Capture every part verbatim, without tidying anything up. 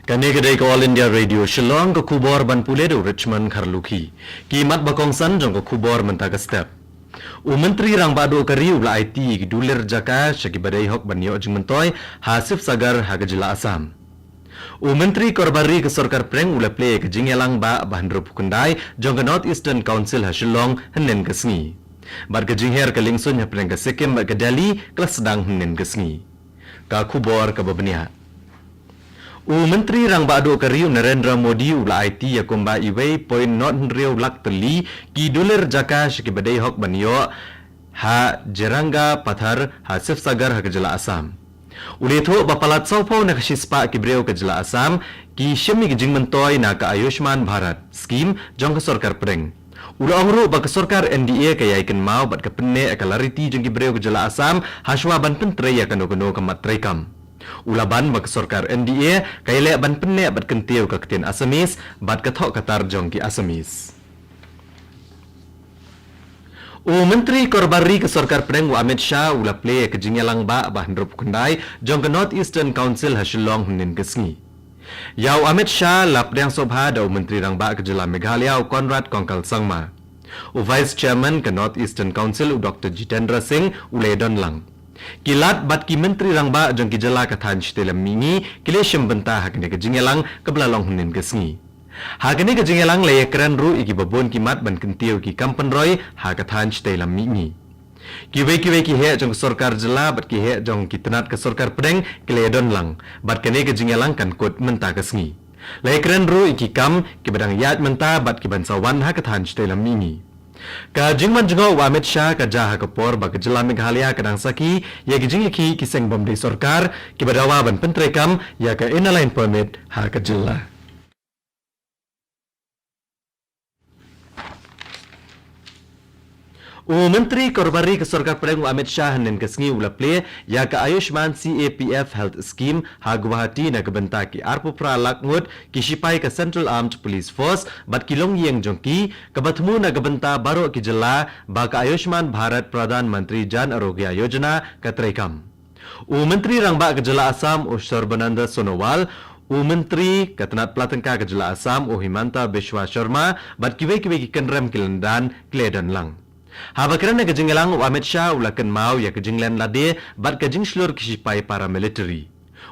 Kane ka dei ka All India Radio Shillong, ka khubor ban pule da u Richmond Kharlukhi. Ki mat ba kongsan jong ka khubor mynta ka step. U Myntri Rangbah Duh ka ri u la aiti ïa ki dulir jaka sha ki ba dei hok ban ïoh jingmyntoi ha Sibsagar ha ka jylla Assam. U Myntri Korbar Ri ka Sorkar Pdeng u la plie ïa ka jingïalang ba ba hynriewphew khyndai jong ka North Eastern Council ha Shillong hynnin ka sngi. Bad ka jingher ka liengsuiñ hapdeng ka Sikkim bad ka Delhi ka la sdang hynnin ka sngi. Ka khubor kaba bniah. U Myntri Rangbah Duh ka ri u Narendra Modi u la aiti ïa kumba uwei point nought hynriew lak tylli ki dulir jaka sha ki ba dei hok ban ïoh ha Jeranga Pathar ha Sibsagar ha ka jylla Assam. U la ïathuh ba palat sawphew na ka shispah ki briew ka jylla Assam ki shim ïa ka jingmyntoi na ka Ayushman Bharat scheme jong ka Sorkar Pdeng. U la ong ruh ba ka sorkar N D A ka ïai kynmaw bad ka pynneh ïa ka lariti jong ki briew ka jylla Assam hashwa ban pyntrei ïa kano kano ka mat treikam. U la ban ba ka sorkar N D A ka ïaleh ban pynneh bad kyntiew ka ktien Assamese bad ka thoh ka tar jong ki Assamese. U Myntri Korbar Ri ka Sorkar Pdeng u Amit Shah u la plie ïa ka jingïalang ba ba hynriewphew khyndai jong ka North Eastern Council ha Shillong hynnin ka sngi. Ïa u Amit Shah la pdiang sngewbha da u Myntri Rangbah ka jylla Meghalaya u Conrad Kongkal Sangma. U Vice Chairman ka North Eastern Council u Doctor Jitendra Singh u la ïadon lang. Ki Lat bad ki Myntri Rangbah jong ki jylla ka thaiñ shatei lam mihngi ki la shim bynta ha kane ka jingïalang kaba la long hynnin ka sngi. Ha kane ka jingïalang la ïakren ruh ïa ki babun ki mat ban kyntiew ïa ki kam pynroi ha ka thaiñ shatei lam mihngi. Kiwei kiwei ki heh jong ka sorkar jylla bad ki heh jong ki tnat ka Sorkar Pdeng ki la ïadon lang, bad kane ka jingïalang kan kut mynta ka sngi. La ïakren ruh ïa ki kam kiba dang ïaid mynta bad ki ban sa wan ha ka thaiñ shatei lam mihngi. Ka jingwan jngoh u Amit Shah ka jia ha ka por ba ka jylla Meghalaya ka dang sakhi ïa ki jingïakhih ki seng bym dei sorkar kiba dawa ban pyntreikam ïa ka Inner Line Permit ha ka jylla. U Myntri Korbar Ri ka Sorkar Pdeng u Amit Shah hynnin ka sngi u la plie ïa ka Ayushman C A P F Health Scheme ha Guwahati na ka bynta ki arphew phra lak ngut ki shipai ka Central Armed Police Force bad ki longïing jong ki, kaba thmu na ka bynta baroh ki jylla ba ka Ayushman Bharat Pradhan Mantri Jan Arogya Yojana ka treikam. U Myntri Rangbah ka jylla Assam u Sarbananda Sonowal, u Myntri ka tnat pla tyngka ka jylla Assam u Himanta Biswa Sharma bad kiwei kiwei ki kynrem ki lyndan ki la ïadon lang. Haba kren ha ka jingïalang u Amit Shah u la kynmaw ïa ka jinglen lade bad ka jingshlur ki shipai paramilitary.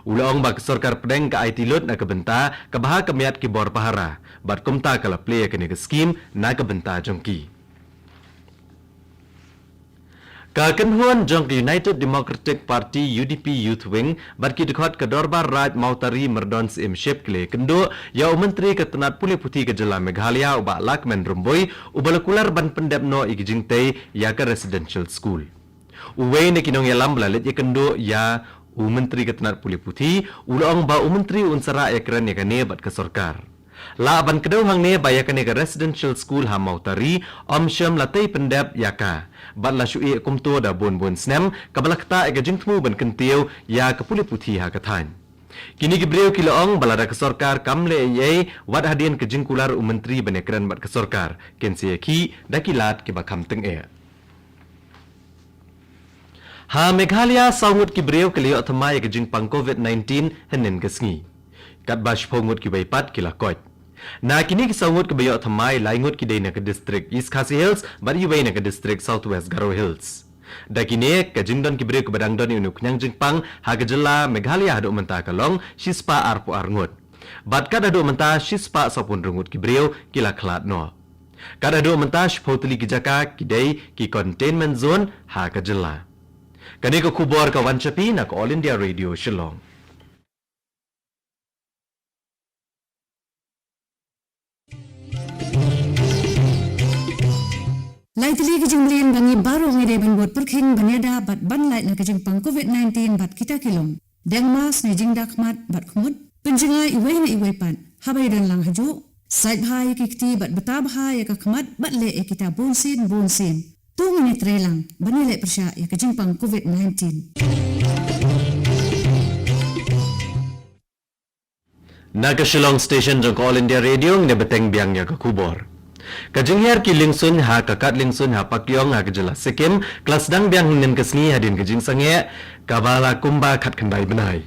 U la ong ba ka Sorkar Pdeng ka aiti lut na ka bynta kaba ha khmat ki bor pahara bad kumta ka la plie ïa kane ka skhim na ka bynta jong ki. Ka kynhun jong ka United Democratic Party, U D P Youth Wing, bad ki dkhot ka Dorbar Raid Mawtari Myrdon Syiemship ki la ïakynduh ïa u Myntri ka tnat pule puthi ka jylla Meghalaya u Bah Lahkmen Rymbui, uba la kular ban pyndep noh ïa ki jingtei ïa ka residential school. Uwei na ki nongïalam ba la leit ïakynduh ïa u Myntri ka tnat pule puthi, u la ong ba u Myntri un sa rah ïakren ïa kane bad ka sorkar. Lah ban kdew hangne ba ïa kane ka residential school ha Mawtari, ym shym la tei pyndep ïa ka. Bad la shu ïeh kumto da bun bun snem, kaba la ktah ïa ka jingthmu ban kyntiew ïa ka pule puthi ha ka thaiñ. Kine ki briew ki la ong ba lada ka sorkar kam leh ei ei, wat hadien ka jingkular u Myntri ban ïakren bad ka sorkar, kin sa ïakhih da ki lad kiba kham tyngeh. Ha Meghalaya, saw ngut ki briew ki la ïoh thymmai ïa ka jingpang covid nineteen hynnin ka sngi. Katba shiphew ngut kiwei pat ki la koit. Na kine ki saw ngut kiba ïoh thymmai, lai ngut ki dei na ka district East Khasi Hills bad iwei na ka district South West Garo Hills. Da kine, ka jingdon ki briew kiba dang don ïa une u khñiang jingpang ha ka jylla Meghalaya haduh mynta ka long shispah arphew ar ngut. Bad kat haduh mynta shispah sawphew hynriew ngut ki briew ki la khlad noh. Kat haduh mynta shiphew tylli ki jaka ki dei ki containment zone ha ka jylla. Kane ka khubor ka wan sha phi na ka All India Radio Shillong. Lai tylli ki jingmlien ba ngi baroh ngi dei ban bud pyrkhing ban ïada bad ban lait na ka jingpang covid nineteen bad kita ki long: deng mask ne jingda khmat bad khmut, pynjngai iwei na iwei pat haba ïadon lang hajuh, sait bha ïa ki kti bad bta bha ïa ka khmat bad leh ïa kita bunsien bunsien. To ngin ïatreilang ban ïaleh pyrshah ïa ka jingpang covid nineteen. Na ka Shillong Station jong ka All India Radio, ngin ïa bteng biang ïa ka khubor. Ka jingher ki liengsuiñ ha ka kad liengsuiñ ha Pakyong ha ka jylla Sikkim ka la sdang biang hynnin ka sngi hadien ka jingsangeh kaba la kumba khatkhyndai bnai.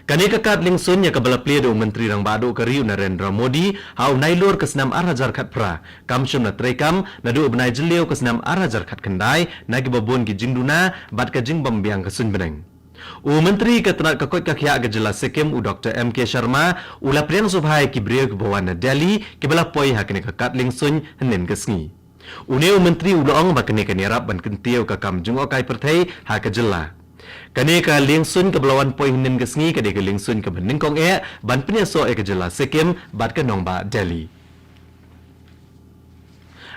Kane ka kad liengsuiñ ïa kaba la plie da u Myntri Rangbah Duh ka ri u Narendra Modi ha u Nailur ka snem ar hajar khatphra, kam shym la treikam naduh u bnai Jylliew ka snem ar hajar khatkhyndai na kiba bun ki jingduna bad ka jingbymbiang ka suiñbneng. U Myntri ka tnat ka koit ka khiah ka jylla Sikkim u Doktor M K Sharma u la pdiang sngewbha ïa ki briew kiba wan na Delhi kiba la poi ha kane ka kad liengsuiñ hynnin ka sngi. Une u Myntri u la ong ba kane kan ïarap ban kyntiew ka kam jngohkai pyrthei ha ka jylla. Kane ka liengsuiñ kaba la wan poi hynnin ka sngi ka dei ka liengsuiñ kaba nyngkong eh ban pynïasoh ïa ka jylla Sikkim bad ka nongbah Delhi.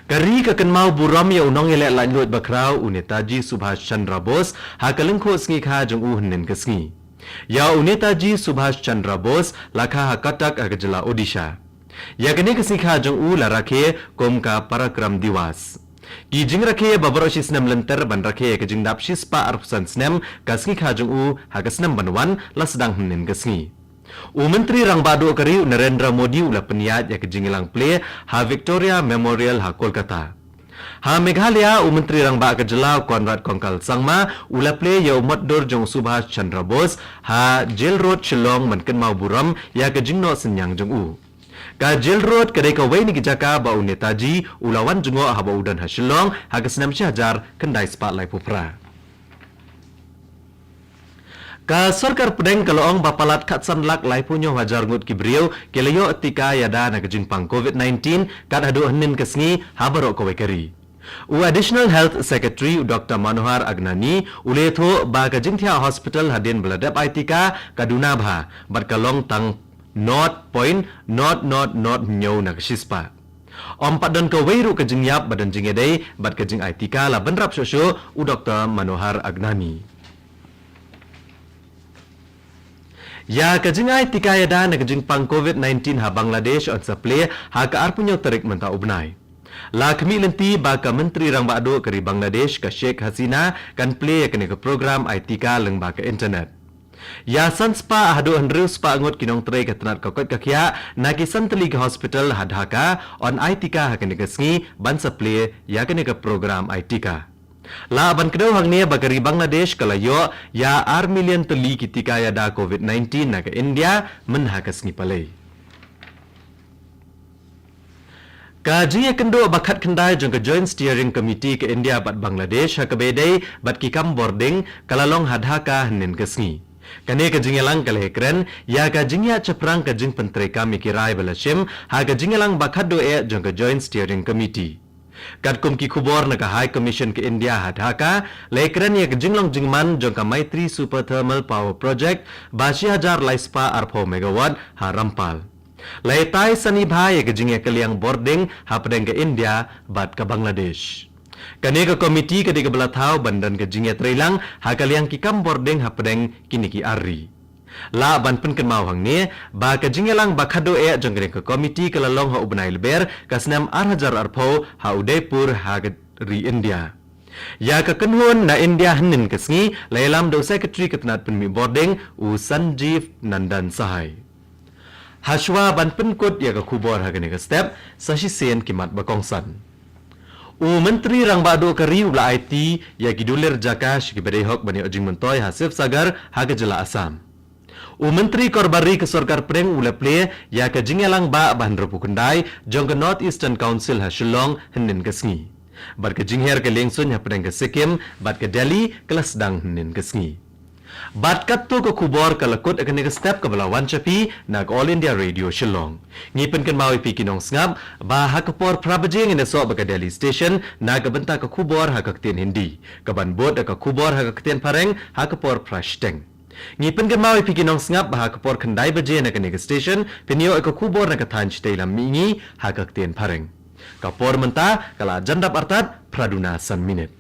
Ka ri ka kynmaw burom ïa u nongïaleh laitluid bakhraw u Netaji Subhash Chandra Bose ha ka lyngkhuh sngi kha jong u hynnin ka sngi. Ïa u Netaji Subhash Chandra Bose la kha ha Cuttack ha ka jylla Odisha. Ïa kane ka sngi kha jong u la rakhe kum ka Parakram Diwas. Ki jingrakhe ba baroh shi snem lynter ban rakhe ïa ka jingdap shispah arphew san snem ka sngi kha jong u ha ka snem ban wan la sdang hynnin ka sngi. U Myntri Rangbah Duh ka ri u Narendra Modi u la pynïaid ïa ka jingïalang plie ha Victoria Memorial ha Kolkata. Ha Meghalaya, u Myntri Rangbah ka jylla u Conrad Kongkal Sangma u la plie ïa u mot dur jong u Subhash Chandra Bose ha Jail Road Shillong ban kynmaw burom ïa ka jingnoh synñiang jong u. Ka Jail Road ka dei kawei na ki jaka ba u Netaji u la wan jngoh haba u don ha Shillong ha ka snem shi hajar khyndai spah laiphew phra. Ka sorkar pdeng ka la ong ba palat khatsan lak laiphew hynñiew hajar ngut ki briew ki la ïoh tika ïada na ka jingpang COVID nineteen kat haduh hynnin ka sngi ha baroh kawei ka ri. U Additional Health Secretary u Doktor Manohar Agnani u la ïathuh ba ka jingthiah hospital hadien ba la dep ai tika ka duna bha bad ka long tang nought point nought nought nought hynñiew na ka shispah. Ym pat don kawei ruh ka jingïap ba don jingïadei bad ka jingai tika la bynrap shuh shuh, u Doktor Manohar Agnani. Ïa ka jingai tika ïada na ka jingpang COVID nineteen ha Bangladesh yn sa plie ha ka arphew hynñiew tarik mynta u bnai. La khmih lynti ba ka Myntri Rangbah Duh ka ri Bangladesh ka Sheikh Hasina kan plie ïa kane ka program ai tika lyngba ka internet. Ïa san spah haduh hynriew spah ngut ki nongtrei ka tnat ka koit ka khiah na ki san tylli ki hospital ha Dhaka yn ai tika ha kane ka sngi ban sa plie ïa kane ka program ai tika. Lah ban kdew hangne ba ka ri Bangladesh ka la ïoh ïa ar million tylli ki tika ïada COVID nineteen na ka India myn ha ka sngi palei. Ka jingïakynduh ba khatkhyndai jong ka Joint Steering Committee ka India bad Bangladesh ha kaba ïadei bad ki kam bording ka la long ha Dhaka hynnin ka sngi. Kane ka jingïalang ka la ïakren ïa ka jingïaid shaphrang ka jingpyntreikam ïa ki rai ba la shim ha ka jingïalang ba khatduh eh jong ka Joint Steering Committee. Katkum ki khubor na ka High Commission ka India ha Dhaka, la ïakren ïa ka jinglong jingman jong ka Maitri Super Thermal Power Project ba shi hajar lai spah arphew megawatt ha Rampal. La ïatai sani bha ïa ka jingïakylliang bording hapdeng ka India bad ka Bangladesh. Kane ka komiti ka dei kaba la thaw ban don ka jingïatreilang ha ka liang ki kam bording hapdeng kine ki ar ri. Lah ban pynkynmaw hangne ba ka jingïalang ba khatduh eh jong kane ka komiti ka la long ha u bnai Lber ka snem ar hajar arphew ha Udaipur ha ka ri India. Ïa ka kynhun na India hynnin ka sngi la ïalam da u Secretary ka tnat pynmih bording u Sanjeev Nandan Sahai. Hashwa ban pynkut ïa ka khubor ha kane ka step, sa shisien ki mat ba kongsan. U Myntri Rangbah Duh ka ri u la aiti ïa ki dulir jaka sha kiba dei hok ban ïoh jingmyntoi ha Sibsagar ha ka jylla Assam. U Myntri Korbari ka Sorkar Pdeng u la plie ïa ka jingïalang ba hynriewphew khyndai jong ka North Eastern Council ha Shillong hynnin ka sngi. Bad ka jinghiar ka liengsuiñ hapdeng ka Sikkim bad ka Delhi ka la sdang hynnin ka sngi. Bad katto ka khubor ka la kut ha kane ka step kaba la wan sha phi na ka All India Radio Shillong. Ngi pynkynmaw ïa phi ki nongsngap ba ha ka por phra baje ngin ïasoh bad ka Delhi Station na ka bynta ka khubor ha ka ktien Hindi. Kaban bud da ka khubor ha ka ktien Phareng ha ka por phra shiteng. Ngi pynkynmaw ïa phi ki nongsngap ba ha ka por khyndai baje na kane ka station phin ïoh ïa ka khubor na ka thaiñ Shatei Lam Mihngi ha ka ktien Phareng. Ka por mynta ka la jan dap artat phra duna san minit.